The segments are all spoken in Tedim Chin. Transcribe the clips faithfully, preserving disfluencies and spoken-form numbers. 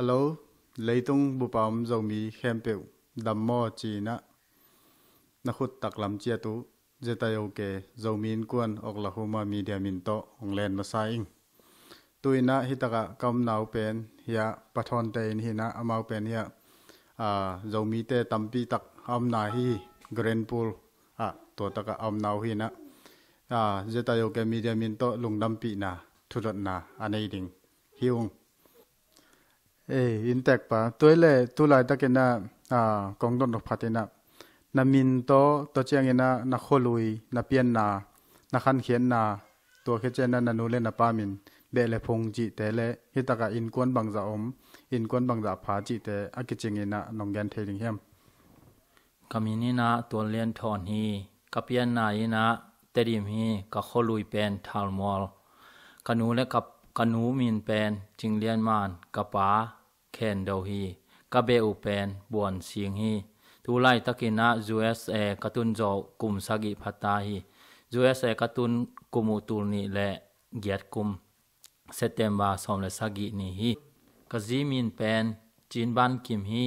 Hello, leitung bup a om Zomi khempeuh dam maw ci-in ah na khut taklam ciat uh ZIOK Zomi Innkuan Oklahoma Media min tawh hong len masa ing. Tu-in ah hitakah ka omna uh pen hiah Pa Thawnte inn hi-in ah, amau pen hiah, aa, Zomite tampi tak a omna hi, Grand Pool ah tua takah a omna uh hi-in ah, aa, ZIOK Media min tawh lungdampihna thudotna a nei ding hi ung. Ei, inntekpa, tua hi leh tu laitakin ah, aa, kong dot nop khat in ah, na min tawh, tua ciangin ah na khualui, na pianna, na khankhiatna, tua khit ciangin ah na nu le na pa min, beh le phung cihte le hitakah innkuan bangzah om, innkuan bangzah pha cihte a kicingin ah nong gen thei ding hiam? Ka min in ah Tuan Lian Thawn hi. Ka pianna in ah Tedim hi. Ka khualui pen Thalmual. Ka nu le ka, ka nu min pen Cing Lian Man, ka pa Khen Do hi. Ka beh uh pen Buan Sing hi. Tu laitakin ah USA ka tun zawh kum sagih pha ta hi. USA ka tun kum uh tul nih le giat kum, September sawm le sagih ni hi. Ka zi min pen Cin Ban Kim hi.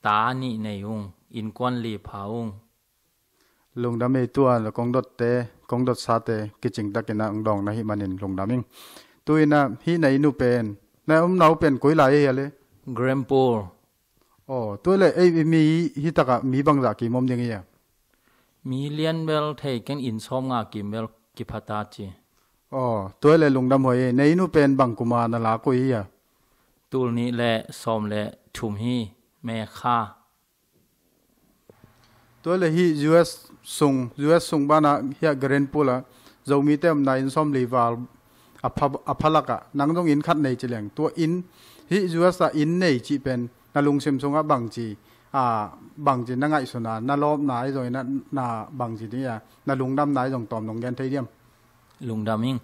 Ta nih nei ung, innkuan li pha ung. Lungdam ei, tua kong dotte, kong dotsate kicing takin ah hong dawng na hih manin lungdam ing. Tu-in ah hih na inn uh pen, na omna uh pen koi lai ahi a le? Grand Pool. Aw, tua hi leh ei, mi hitakah mi bangzah kim om ding hi a? Mi lian bel thei keng, inn sawmnga kim bel kipha ta ci. Aw, tua hi leh lungdam huai ei. Na inn uh pen bang kum a na lak uh hi a? Tul nih le sawm le thum hi, May kha. Tua hi leh hih US sung, US sung banah hiah Grand Pool ah Zomite omna inn sawmli val a pha, a pha lakah nang zong inn khat nei ci leng, tua inn, hih US ah inn nei cih pen na lungsim sungah bangci, a, bangci na ngaihsun a, na lawpna ahi zongin ah, na bangci ding a, na lungdamna ahi zong tawm nong gen thei diam? Lungdam ing.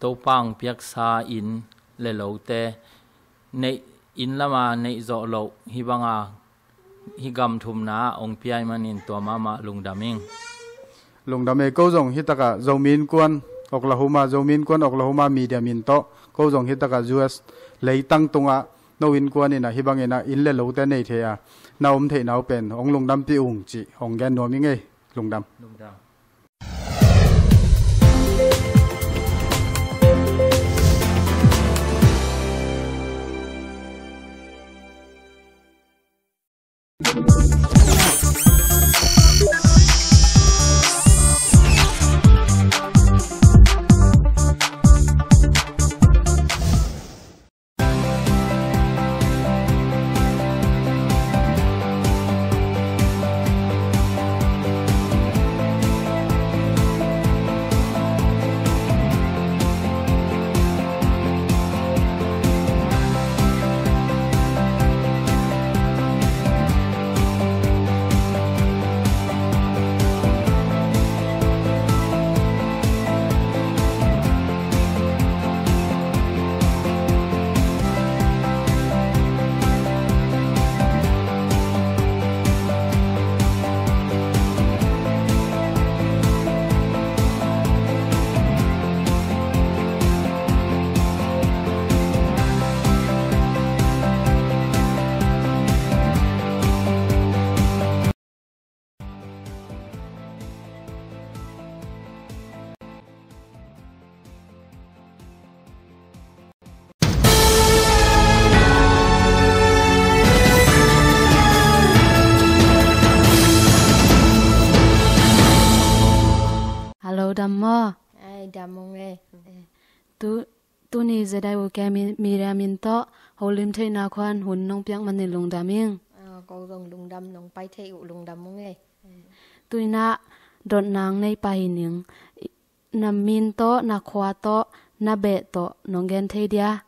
Topa hong piaksa inn le lote neih, inn lama neih zawh loh hih banga, hih gam thumna ah hong pia ahih manin tua mahmah lungdam ing. Lungdam ei. Ko zong hitakah Zomi Innkuan Oklahoma, Zomi Innkuan Oklahoma Media min tawh ko zong hitakah US leitang tungah no innkuan in ah hih bangin ah inn le lote nei thei a, na om theihna uh pen hong lungdampih ung cih hong gen nuam ing ei. Lungdam. Lungdam. Hello, dam maw? Ai, dam ung ei. Tu, tuni ZIOK mi, Media min tawh holim theihna khuan hun nong piak manin lungdam ing. Ah, ko zong lungdam, nong pai theih uh lungdam ung ei. Tu-in ah dotna nei pah hi ning. Na min tawh, na khua tawh, na beh tawh nong gen thei dia?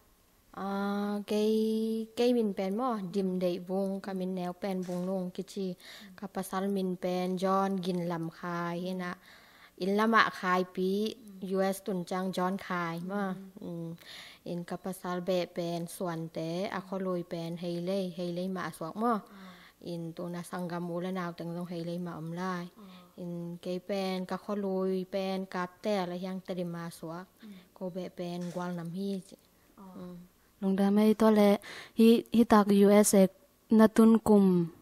Ah, kei, kei min pen maw, Dim Deih Vung, ka min neu pen Vung Nung kici. Ka pasal min pen John Gin Lam Khai hi-in ah, inn lamah Khaipi, US tun ciang John Khai maw. Mm. In ka pasal beh pen Suante, a khualui pen Heilei, Heilei mah a suak maw. In tu-in ah sanggam u le nau teng zong Heilei mah om lai. In kei pen ka khualui pen Kaptel, a hiang Tedim a suak. Ko beh pen Gualnam hi ci. Mm. Lungdam ei. Tua le hi, hi tak U S A na tun kum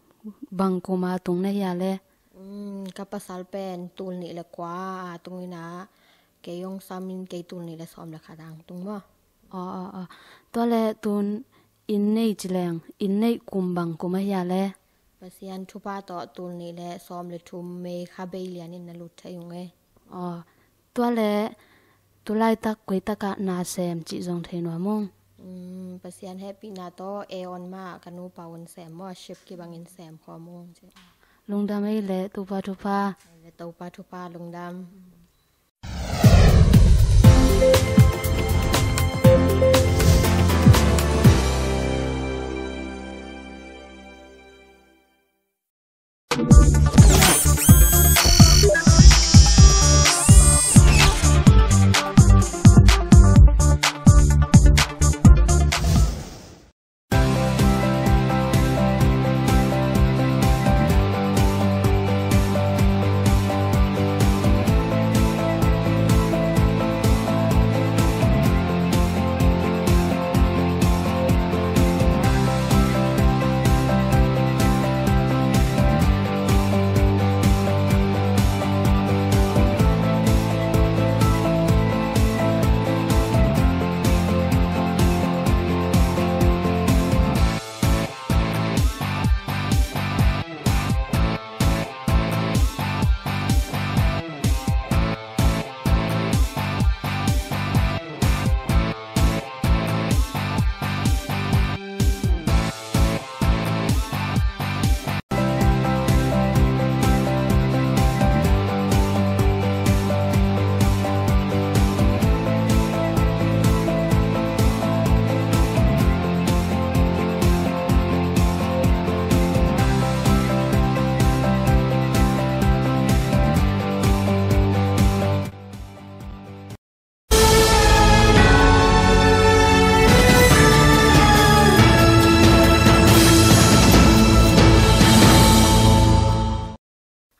bang kum a tung na hia le? Mm, ka pasal pen tul nih le kua a tung ina, kei hong sam in kei tul nih le sawm le khat ang tung maw. Aw, aw, aw. Tua le tun inn nei ci leng, inn nei kum bang kum a hia le? Pasian thupha tawh tul nih le sawm le thum May kha bei lian in na lut thei ung ei. Aw, tua le tulaitak koitakah na sem cih zong thei nuam ung. Mm, Pasian hehpihna tawh Aeon mah ka nupa un sem maw, ship kibangin sem khawm ung ci. Lungdam ei le Topa thupha. Le Topa thupha, lungdam.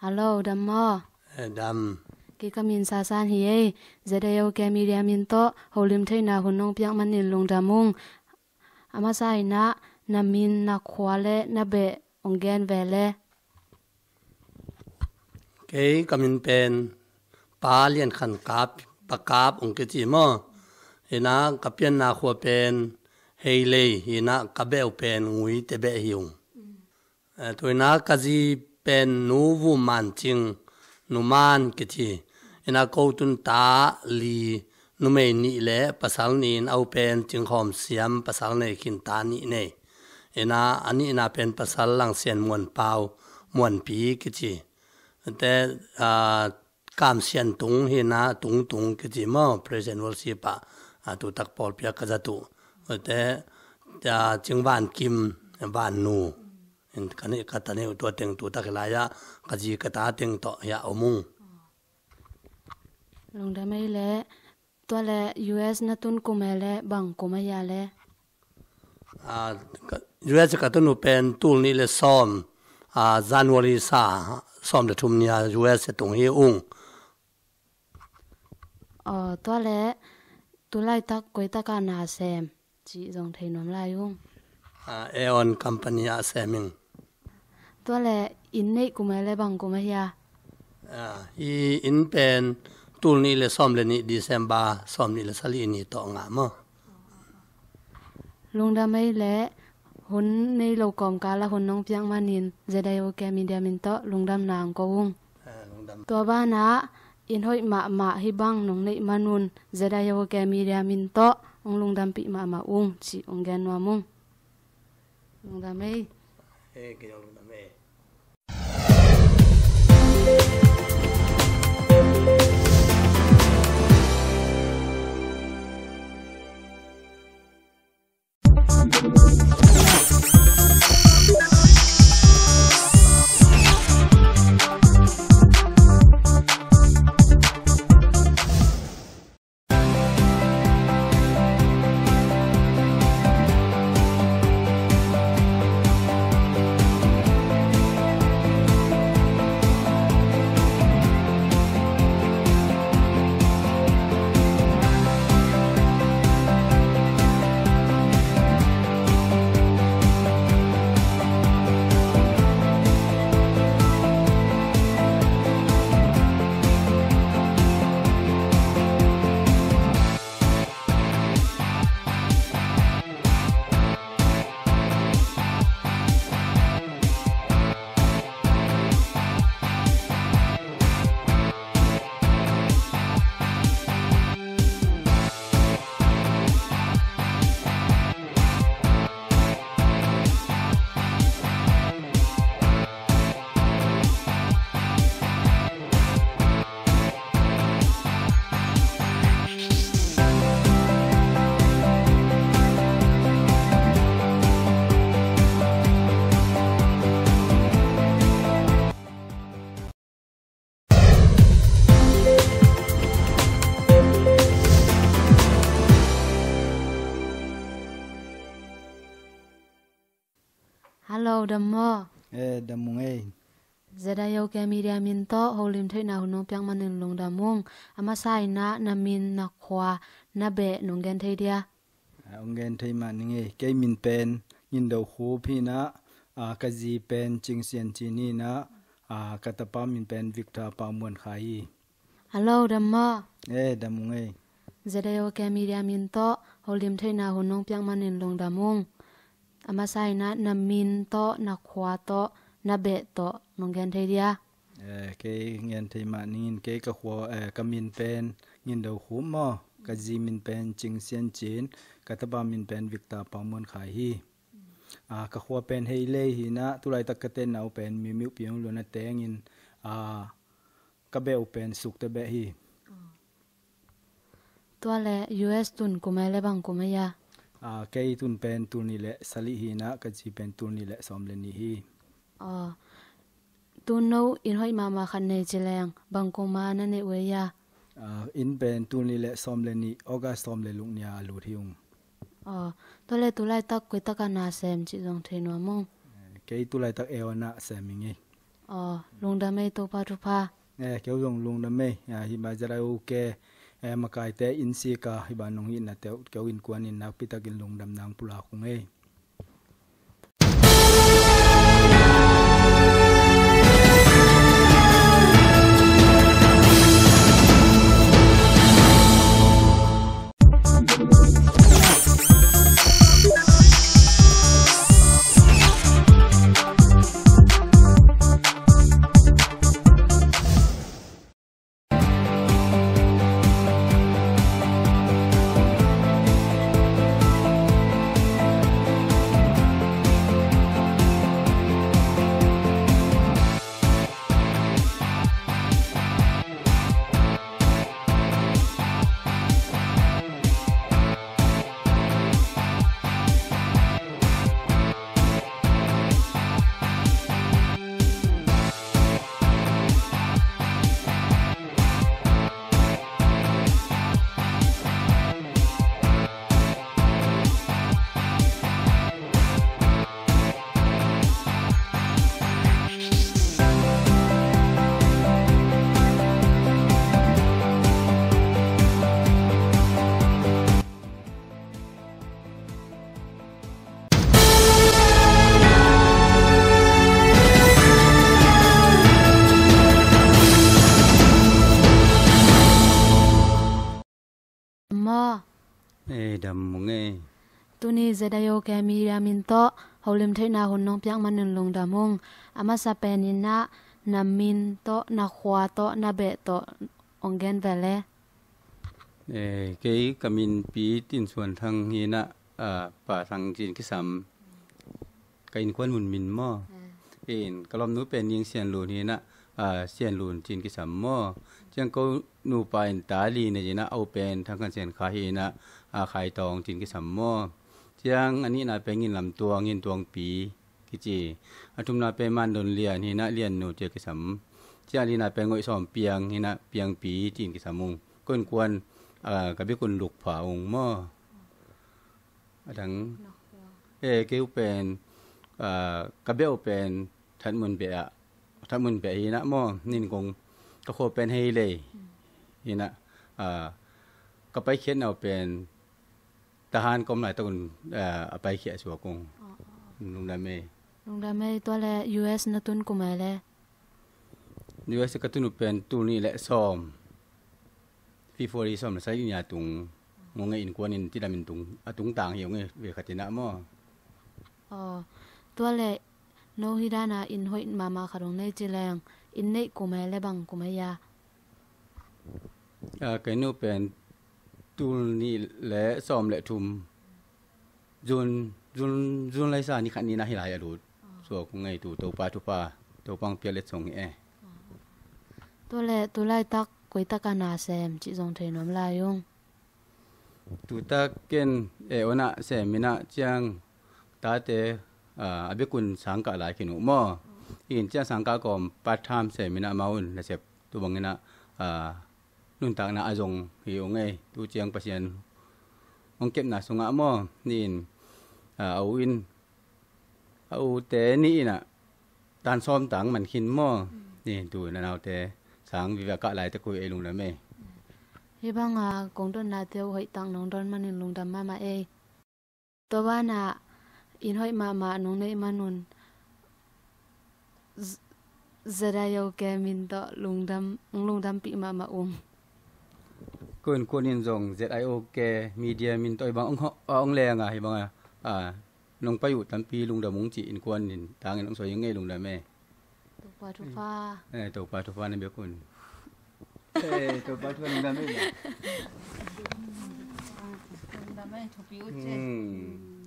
Hallo, dam maw? Eh, dam. Kei ka min Sasan hi ei. Z A O K Media min tawh holim theihna hun nong piak manin lungdam ung. A masa in ah na min, na khua le na beh hong gen ve le. Kei ka min pen Pa Lian Khan Kap, Pa Kap hong kici maw. Hi in ah ka pianna khua pen Heilei hi in ah ka beh uh pen Nguite beh hi ung. Eh, tu in ah ka zi pen Nu Vu Man Cing, Nu Man kici. Hi in ah ko tun ta li, numei nih le pasal nih in, a u pen Cing Khawm Siam, pasal nei khin, ta nih nei. Hi in ah a nihna pen pasal Lang Sian Muan Pau, Muan Pi kici. Te, ah, Kam Sian Tung hi in ah, Tung Tung kici maw, Praise and Worship ah, ah, tu tak pawlpi ah ka zat uh. Te, ah, Cing Van Kim, Van Nu. In ka nih, ka ta nih uh, tua teng tu tak hi lai ah, ka zi ka ta teng tawh hi a om ung. Lungdam ei le. Tua le U S na tun kum e le bang kum a hia le? Ah, ka, U S ka tun uh pen tul nih le sawm, ah, January sa, sawm le thum ni a U S tung hi ung. Aw, tua le tulaitak koitakah na sem cih zong thei nuam lai ung. Ah, Aeon company ah sem ing. Tua le inn neih kum e le bang kum a hia? Ah, hi inn pen tul nih le sawm le nih December sawm nih le sali ni tawh ngah maw. Lungdam ei le, hun nei lo kawmkal ah hun nong piak manin Z A O K Media min tawh lungdamna ang ko ung. Ah, lungdam. Tua banah inn hoih mahmah hih bang nong neih manun Z A O K Media min tawh hong lungdampih mahmah ung cih hong gen nuam ung. Lungdam ei. Eh, kei zong lungdam ei. Hello, dam maw? Eh, dam ung ei. Zadayoke Media min tawh holim theihna hun nong piak manin lungdam ung. A masa in ah na min, na khua, na beh nong gen thei dia? Ah, hong gen thei mah ning ei. Kei min pen Ngindo Khup hi in ah, ah, ka zi pen Cing Sian Cin hi in ah, ah, ka tapa min pen Victor Pau Muan Khai hi. Hello, dam maw? Eh, dam ung ei. Zadayoke Media min tawh holim theihna hun nong piak manin lungdam ung. A masa in ah na min tawh, na khua tawh, na beh tawh nong gen thei dia? Eh, kei gen thei mah ning in, kei ka khua, eh, ka min pen Ngindo Khup maw, ka zi min pen Cing Sian Cin, ka tapa min pen Victor Pau Muan Khai hi. Ah, ka khua pen Heilei hi in ah, tulaitak ka tenna uh pen Miu Miu Piang Luan a teng in, ah, ka beh uh pen Sukte beh hi. Tua leh U S tun kum ei leh bang kum ei a? Ah, kei tun pen tul nih leh sagih hi in ah, ka zi pen tul nih leh sawm leh nih hi. Ah, tun no inn hoih mahmah khat nei ci leng bang kum a na neih uh ei a? Ah, inn pen tul nih leh sawm leh nih, August sawm leh luk ni a lut hi ung. Ah, tua leh tulaitak koi tak ah na sem cih zong thei nuam ung? Eh, kei tulaitak A one ah sem ing ei. Aw, lungdam ei, Topa thupha. Eh, keu zong lungdam ei. Ah, hih bang Zadayoke, eh, makaite inn sik a hih bang nong hih na teh uh, keu innkuan in nakpi takin lungdam nang pulak ung ei. Maw? Eh, dam ung ei. Tuni Zadayoke Media min tawh holim theihna hun nong piak manin lungdam ung. A masa pen in ah na min tawh, na khua tawh, na beh tawh hong gen ve leh. Eh, kei ka min Pi Tin Suan Thang hi in ah, ah, Pa Thang ci-in kisam. Ka innkuan mun min maw? Eh. In ka lawmnu pen Ning Sian Lun hi in ah, ah, Sian Lun ci-in kisam maw? Ciang ko nupa in Ta Li nei in ah, a u pen Thang Khan Sian Khai hi in ah, ah, Khai Tawng ci-in kisam maw? Ciang a nihna pen Ngin Lam Tuang, Ngin Tuang Pi kici. A thumna pen Man Don Lian hi in ah, Lian Nu ci-a kisam. Ciang a lina pen Ngoih Sawm Piang hi in ah, Piang Pi ci-in kisam ung. Ko innkuan, ah, ka biakun Luk Pha ung maw? A dang. Eh, kei uh pen, ah, ka beh uh pen That Mun Beh ah, That Mun Beh hi in ah maw? Nin kong ka khua pen Heilei hi in ah, ah, ka paikhiatna uh pen Tahan ka om laitak un, ah, a paikhiat suak ung. Aw, aw. Lungdam ei. Lungdam ei. Tua leh U S na tun kum ei leh? U S ka tun uh pen tul nih leh sawm, February sawm leh sagih ni a tung. Ngong ei, innkuan in cidam in tung, a tungtang hi ung ei, vei khat in ah maw? Aw, tua leh no hih dan a inn hoih mahmah khat hong nei ci leng, inn neih kum ei leh bang kum ei a? Ah, kei nu pen tul nih leh sawm leh thum, June, June, June lai sa ni khat ni-in ah hih lai a lut. Suak ung ei, tu Topa thupha, Topa hong piak letsong hi e. Tua leh tu laitak koi tak ah na sem cih zong thei nuam lai ung? Tu tak ken A one ah sem in ah, ciang tate, ah, a biakun sangkah lai khin uh maw? In ciang sangkah kawm part time sem in ah amau in nasep tu bang in ah, ah, nuntakna a zong hi ung ei. Tu ciang Pasian hong kepna sungah maw, ni in, ah, a u in, A ute nih in ah tan sawm tang man khin maw? Ni tu na naute sang vive a kah lai te koi ei lungdam ei. Hi banga kong dotnate uh hoih tang nong don manin lungdam mahmah ei. Tua banah inn hoih mahmah nong neih manun Z-, Z I O K min tawh lungdam, hong lungdampih mahmah ung. Kun kun in zong Z I O K media min tawh hi bang hong, hong leng a hi bang a, a, nong pai uh tampi lungdam ung ci innkuan in tangin hong sawi ing ei lungdam ei. Topa thupha. Eh, Topa thupha na bia kun. Eh, Topa thupha lungdam ei. Lungdam ei, thupi uh ci. Hmm.